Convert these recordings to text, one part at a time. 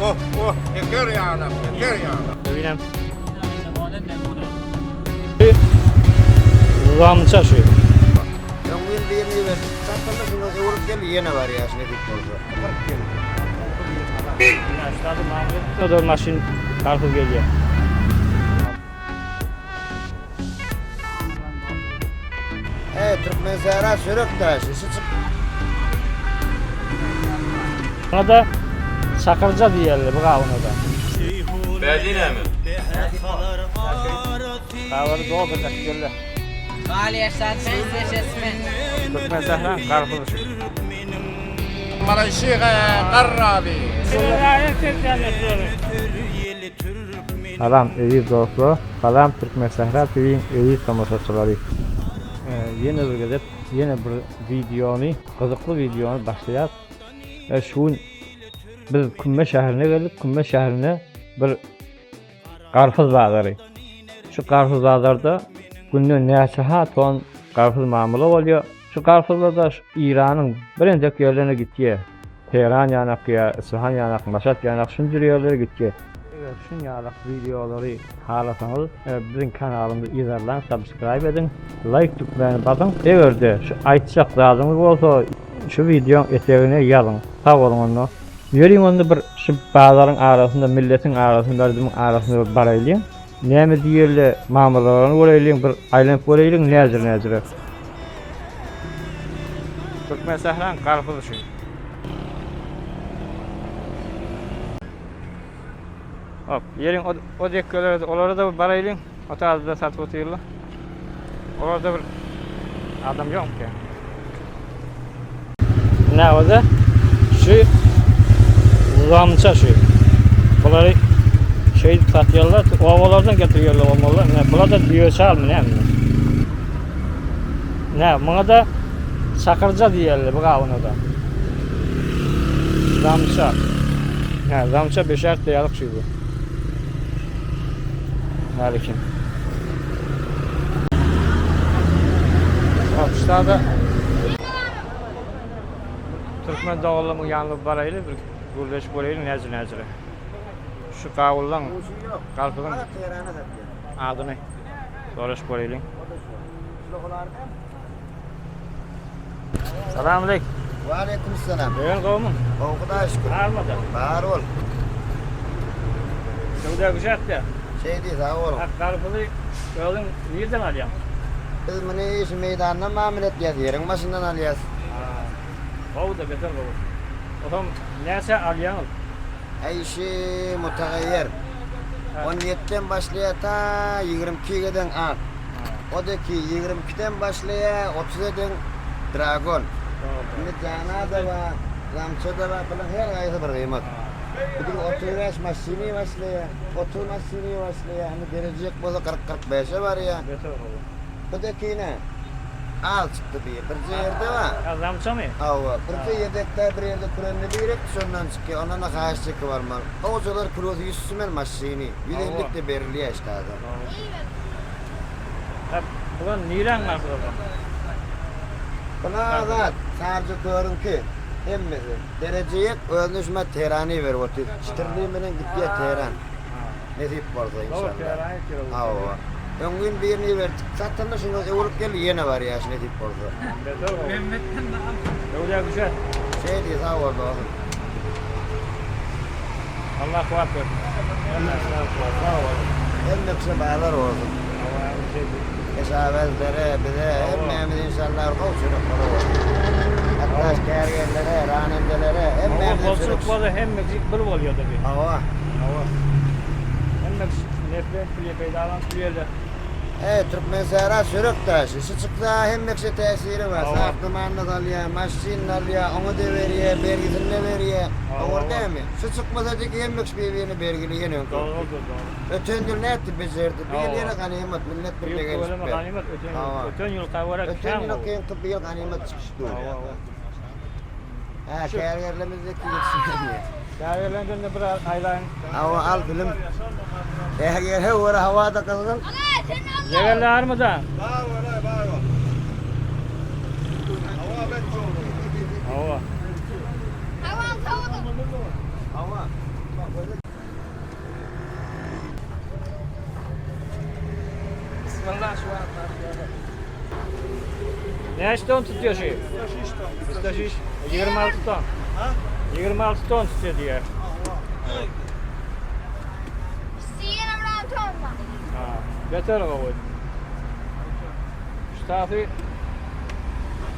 Oh oh şeker ýalak şeker ýalak. Öýünem. Zamça şu. Öňňin birini iberdik. Çatdanda şuňa öwrüp gel ýene barýas nesip bolsa. 40 ýyl. O da maşyn karpuz gelýär. Eý Türkmensähra çörek daşy şu çyk. Buna da çakyrja diýerler bu gawuna da. Bäzi näme? Gawuny doldurjak geldi. Türkmensähra garpyzy şu. Malayşyga garraby. Salam eziz dostlar, salam Türkmensähra TV-iň eziz tomaşaçylary. Ýene bir gezek ýene bir wideony, gyzykly wideony başlaýas. Şu gün biz Kümme şäherine geldik. Kümme şäherinde bir garpyz bazary. Şu garpyz bazarda günde näçe ha ton garpyz mamla bolýar. Şu garpyzlar da Eýranyň birinjek ýerlerine gitýär. Teheran ýanak ýa Isfahan ýanak, Maşat ýanak şunjur ýerlere gitýär. Eger şun ýalak wideolary halasaňyz biziň kanalymyzy yzarlaň subscribe ediň laýk dükmäni basyň egerde şu aýtjak zadyňyz bolsa şu wideoň etegine ýazyň sag boluň onda ýöriň onda bir şu bazaryň arasynda milletiň arasynda merdimiň arasynda bir baraýlyň näme diýerle mamlalaryny göreýliň bir aýlanyp göreýliň näjür näjüre. Türkmen sähraň garpyzy şu. Hop, ýeriň o, o dekkelere, olara da bir baraýlyň. O tarzda satyp otyrlar. Olarda bir adam ýok ki. Ne o Şu zamça şu. Bulary şey satýarlar, obalardan getirýärler olmaly. Ne, bular da düýe çalmy näme? Ne, muňa da çakyrja diýerler bu gawuna da. Zamça. Ne, zamça beşer diýerlik şu bu. Nälekin. Hop, Türkmen doganlarymyň ýanyna baraýly bir gürleşip göreýli näce näcere. Şu gawunlaň, garpyzyň adyny soraşyp göreýliň. Salam aleyküm. Ve aleyküm selam. Öýün gowmy? Gowy Hudaýa şükür. Barmydy? Bar bol. Söwda güýçäpdi. Şeý diý sag boluň. Ak garpyzy özüň nirden alýaň? Biz muny şu meýdandan mamla etýäs, ýeriň başyndan alýas. Gowy-da, beter gowy. Otam näçä alýaňyz? Äý şi mutagaýýer. On ýetden başlaýar ta 22 geden ak. O-da ki 22-den başlaýar 30 eden dragon. Indi jana-da bar, zamça-da bar, bularyň her haýsy bir gyýmat. Bu diňe 35 maşyny başlaýar, 30 maşyny başlaýar, indi derejek bolsa 40-45-e barýar. Beter gowy. Bu-da ki ine, az çykdy bir, birje ýerde bar. Ha, zamçamy? Hawa, birje ýedekde bir ýerde kürenli birekdi, şondan çykýar, ondan-da haýyş çekip almaly. Gowjalar kilosy 100 tümen maşyny, 150-de berilýär ştada. Ha, bular niräň garpyzy? Buna zat, Sarja körüňki, hemmesi. Dereje ýek, özüne şuma Tehrany berip otyr. Çitirli menen gitýär Tehran. Nesip bolsa inşallah. Hawa. Öňňin birini iberdik. Satanda şuňa öwrüp geldi, ýene barýar nesip bolsa. Öwlüýä güýçe. Şeý diý, sag bol dostum. Allah kuwwat bersin. Hemmesine kuwwat. Sag bol. Hemme kişä bazar bolsun. Keşabezlere, bize, hemmämiz inşallah gowy çörek bolar bolsun. Hatda kärgerlere, ranendelere, hemmämize çörek. Bolçuluk bolsa hemme kişi bir bolýar da bir. Hawa. Hawa. Hemme kişi nefret bile peýdalanyp bilýärler. Eý, Türkmensähra çörek daşy. Şu çyksa hemme kişä täsiri bar. Sahtamanyny salýar, maşynyny alýar, oňa-da berýär, bergisini-de berýär. Dogry dälmi? Şu çykmasa deki hemme kişi bir-birine bergili ýene öňki. Dogrudyr, dogry. Öten ýyl nätdi bejerdi. Bu ýyl ýene ganymat, millet bir begenişip ber. Ganymat, öten ýyl, öten ýylka görä Öten ýyla kynky bu ýyl ganymat çykyş dur. Hä, kärgerlerimizdeki ýetişmeýär. Kärgerlerden bir aýlaýyn. Hawa, al bilim. Kärgere görä hawa-da gyzgyn. Ýegenler armyda? Bar bol, bar bol. Hawa bet boldy. Hawa. Hawa sowudy. Hawa. Näçe ton tutýar şu? 36 ton. 26 ton. Ha? 26 ton tutýar diýýär. Ha, beter gowy. Ştaty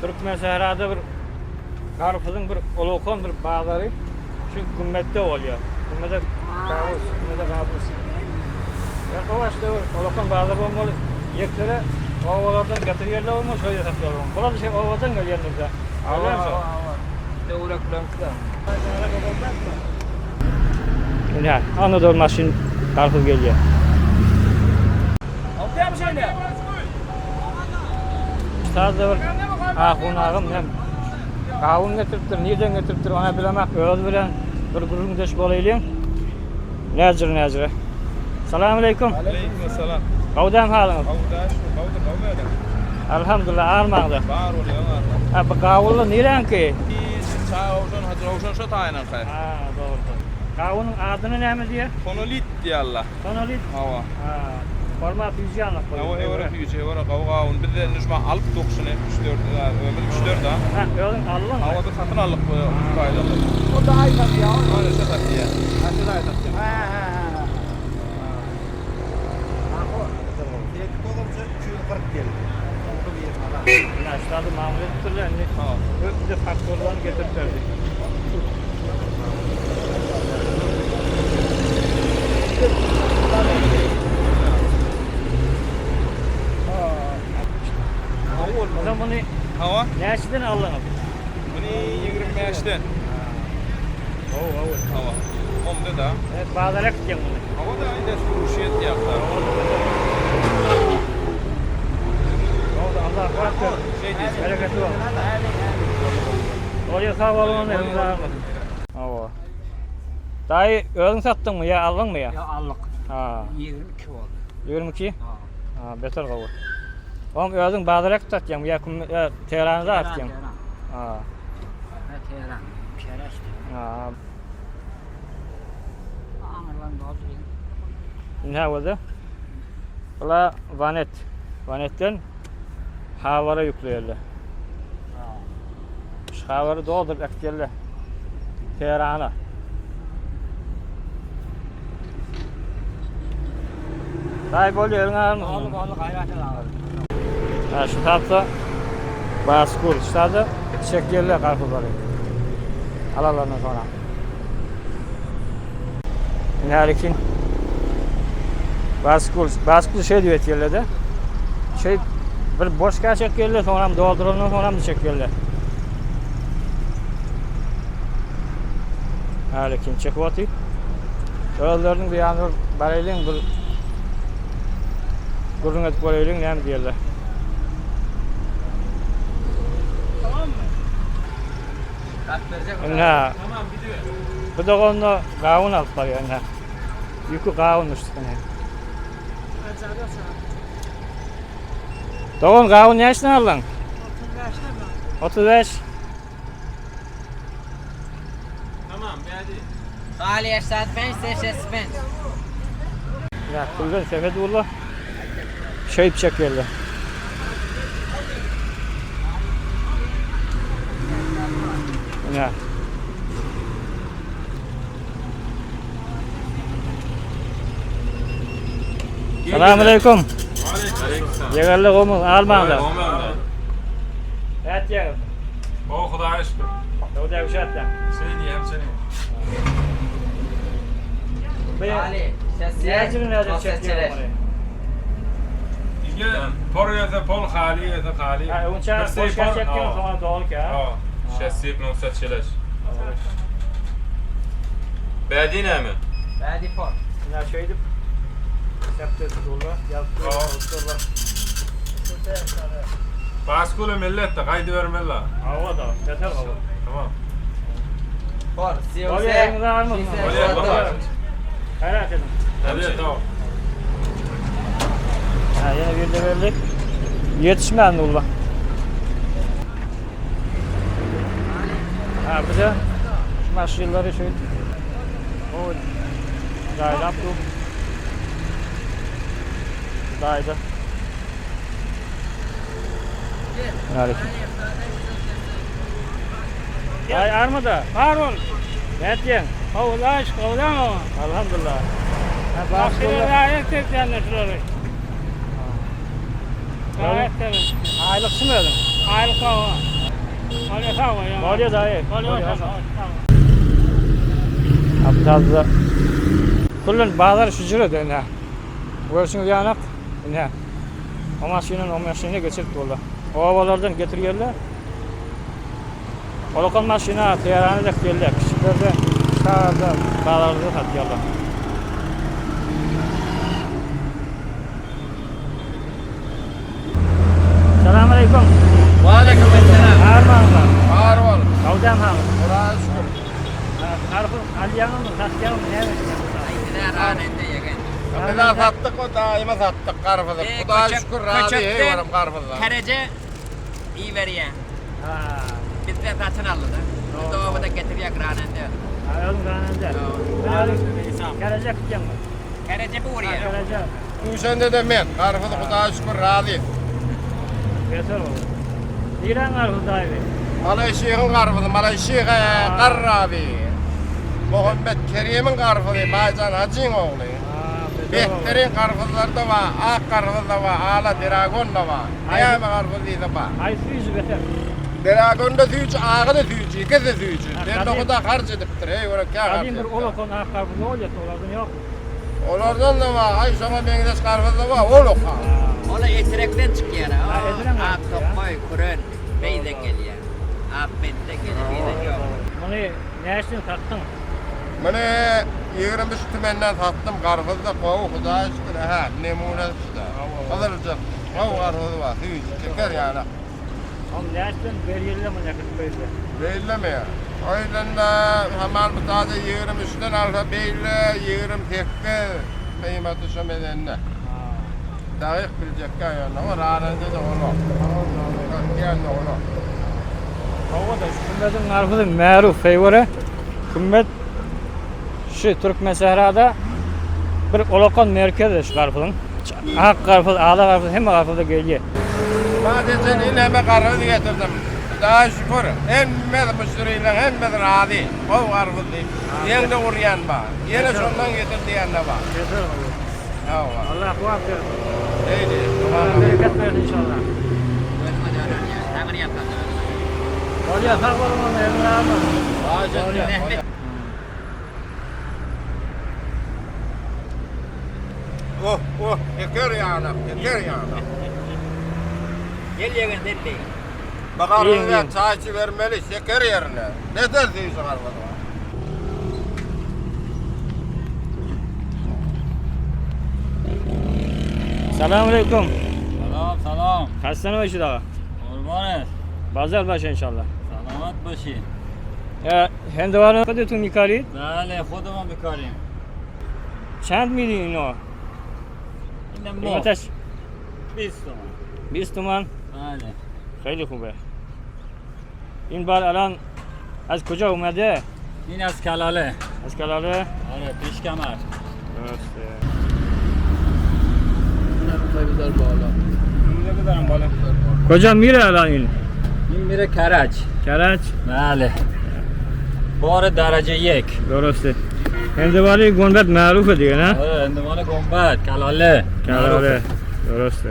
Türkmensährada bir garpyzyň bir ulakan bir bazary şu Gümmetde bolýar. Gümmede gawuz, gümmede gawuz. Ýa o başda bir ulakan bazar bolmaly. Ýeklere obalardan getirýärler bolmaly, şo ýerde satýarlar. Bular da şey obadan gelýändir da. Hawa, hawa. Döwrekleňki-de. Ine, Anadol maşyn garpyz gelýär. Sazda bir ahun agam hem gawun getiripdir, nirden getiripdir, ona bilemak, özi bilen bir gürrüňdeş bolaýlyň. Näjir näjire. Salam aleýkum. Aleýkum salam. Gawdan halyňyz? Gawda şu, gawda gawda. Alhamdulillah, armaňda. Bar bolýar, arma. Ha, bu gawunly niräňki? Çagawşan, Hajyrawşan şo taýynanka. Ha, dogry. Gawunyň adyny näme diýýär? Tonolit diýýärler. Tonolit? Hawa. Ha, forma süýji ýalyk bolýar. Hawa, hewara süýji, hewara gawy gawun. Biz de düşman alyp duk şuny 3-4, ömür 3-4 ha. Ha, özüň aldyňmy? Hawa, biz satyn aldyk bu taýdan. O da aý satýar. Ana şu satýar. Ha, şu aý satýar. Ha ha ha. Ýaşlady mamla edipdirler indi. Bize faktorlaryny getirip berdi. Sen bunu Hawa. näçeden aldyňyz? Bunu 25-den. Hawa, hawa. Hawa. Onda da. Evet, bazara gitýän bunu. Hawa da indi furuşiyet ýaplar. Oldu, Allah razı olsun. Şey diýsin. Bereketi olsun. Oraya sag bolun, elinize sağlık. Hawa. Daýy, özüň satdyňmy ýa aldyňmy ýa? Ya allyk. Ha, 22 oldu. 22? Ha. Ha, beter gowy. Oň özüň bazara äkitip satýaňmy ýa kim ýa Tehranda satýaň? Tehran. Ha. Ha Tehran. Kereşte. Ha. Aňyrdan doldurayım. Ne boldy? Bula vanet. Vanetden hawara ýükleýärler. Şu hawary dolduryp äkitýärler. Tehrana. Daýy bolýar, eliňe alma. Oldu oldu gayret al. Ha, şu tarapda Baskur, şu çekýärler garpyzlary. Alalaryndan sonra. Närikin Baskur, Baskur şey diýip etýärler de. Şey bir boş çekýärler, soňra hem doldurandan soňra hem çekýärler. Närikin çekip atyp. Özleriniň bir ýanyna baraýlyň bir gürrüň edip göreýliň näme diýerler. Ine. Bu da onda gawun alyp barýar ine. Ýüki gawun üstüne. Dogan gawun näçeden aldyň? 35. Tamam, bädi. Ali 85, 85. Ya puldan sepet urla. Şeýip çekýärler. Ine. Salam aleyküm. Ýegerli gomuz almaňlar. Evet ýeger. O Hudaýa şükür. Dawda uşatda. Seni hem seni. Ali 87. Näjini näjini çekýär muny? Ige por ýese pol hali ýese hali. Ha, onça boş çekýär, soňra doly ki, ha. Ha. Şesip nokta çeleş. Bädi näme? Badi por. Ine şeýdip sepde tutullar, ýapdy, tutullar. Baskula millet de gaýdy bermeli. Hawa da, beter hawa. Tamam. Por. Bolýar, eliňize almasyn. Bolýar, bolýar. Gaýrat ediň. Hadi tamam. Ha, ýene bir de berdik. Ýetişmän ulla. Ha, bu da şu maşynlary şu o jaýlap dur. Daýda. Aleyküm. Ay armada. Var ol. Ne diyorsun? Havlaş, havlan o. Elhamdülillah. Ha, Başını bak, gayet et yani şurayı. Gayet evet. Aylıkçı mı ödün? Aylık hava. Aylık hava ya. Bolýar daýy. Bolýar, Bolýar. sag ol. Abdalda. Kullun bazar şu jürede ine. Görüşüňiz ýanak ine. O maşynyň o maşyny geçirip durlar. Obalardan getirýärler. Olakan maşyna teýarany dek gelýär. Kiçiklerde şagarda bazarda satýarlar. Salam aleyküm. Aleyküm selam. Armanlar. Var ol. Gawdam ha. Allah'a şükür. Arpuz alýaňmy, satýaňmy, näme? Biz sattık o daima sattık karpızı. Hudaýa şükür razy hey varım karpızdan. Kerece iyi veriye. Ha. Bizden satın aldı da. Biz de obada getiriyor granende. Aýalyň gananda. Gelecek gitýäňmi? Kerece bu oraya. Gelecek. Duşende de men karpızı Hudaýa şükür razy. Beter oldu. Niren arpuz daýy? Malayşiğin karpızı, Malayşiğe Garrabi. Muhammed Kerim'in karpızı, Baycan Hacı'nın oğlu. Ha, beter oldu. Behterin karpızları da var, ak karpız da var, ala dragon da var. Neyme karpız da var. Haýsy ýüzi beter? Dragon da süýji, agy da süýji, ikisi de süýji. Ha, Ben gadim- de o da harç edipdir, hey ora kâ harç Gadim bir edipdir. olakon ak karpuz bolýar, olardan ýok. Olardan da var, ay şoňa meňzeş karpuz da var, ol oka. Ola etirekten çıkıyor. Ha, etiren Ak çıkıyor. tokmoy, kuren. Beyden geliyor. Ak benden geliyor, beyden yok. Muny näçden satdyň? Muny 23 tümenden sattım, karpuz da gowy, Hudaýa şükür, hä, nemune işte. Gyzylja, gowy karpuz var, süýji, şeker ýaly. Oň näçden berýärler muny äkidip beýle? Beýlemi? O ýüzden de hamal bu taze 23-den alsa beýle 28 kıymatı şu medenine. Ha. Dagyk biljek ýöne, o raranda da ola. Gel de ola. Hawa-da şu kümmediň garpyzy märuf feýwere. Kümmet şu Türkmensährada bir olakan merkezi şu garpyzyň. Ak garpyz, ala garpyz, hemme garpyz da gelýär. Sadece ineme karpuz getirdim. Daha şükür. Hemme müşteriler hemme razi. O karpuz deyip. Yeni de uğrayan var. Yine şondan getir diyen de var. Yeter oldu. Hawa. Allah kuwat bersin. Neydi? Allah bereket bersin inşallah. Gözüme dönüyor ya. Hemen yapalım. Bolýar, sag boluň onda, eliňe alma. Bolýar. Mehmet. Oh oh yeter yani. Yeter yani. Gel yegen delli. Bakalım İyi, ya iyi. çay içi vermeli şeker yerine. Ne dersin şu karpuza? Salam aleyküm. Salam salam. Hasan başı dağa. Qurbanız. Bazar başı inşallah. Salamat باشی. Ya hendevarı خودتون میکارید؟ بله خودمون میکاریم. چند میدین اینو؟ اینم مفت. قیمتش 20 تومن. 20 تومان. بله. خیلی خوبه. این بار الان از کجا اومده؟ این از کلاله. از کلاله؟ آره پیش کمر. درسته. کجا میره الان این؟ این میره کرج. کرج؟ بله. بار درجه یک. درسته. هندوانه گنبد معروفه دیگه نه؟ آره اندمان گنبد کلاله. کلاله. درسته.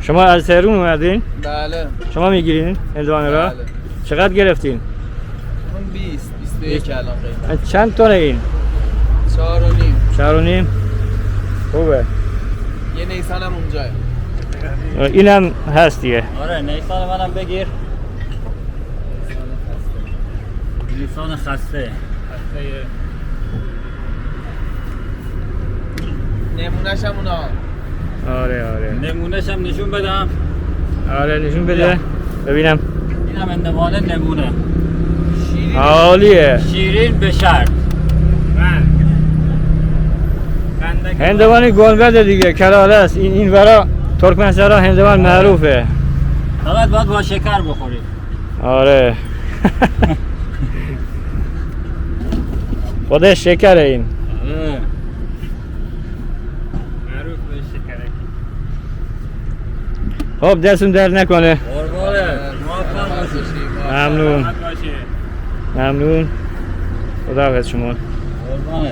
شما از تهران اومدین؟ بله شما میگیرین هندوانه را؟ بله چقدر گرفتین؟ اون 20 21 الان قیمت چند تونه این؟ 4 و نیم چهار و نیم؟ خوبه. یه نیسان هم اونجاه اینم هست دیگه. آره نیسان منم بگیر. نیسان خسته. نمونهش هم اونا آره آره. نمونهش هم نشون بدم. آره نشون بده. ببینم. اینم اندوانه نمونه. شیرین عالیه. شیرین به شرط. هندوانه گنبد دیگه کلاله است. این این ورا ترکمنسرا هندوان معروفه. فقط باید با شکر بخوری. آره. خودش شکره این. آره. معروف به شکر. Hop دستون درد نکنه. قربانه موفق باشی ممنون. سلامت باشی ممنون. خداحافظ شما. قربانه.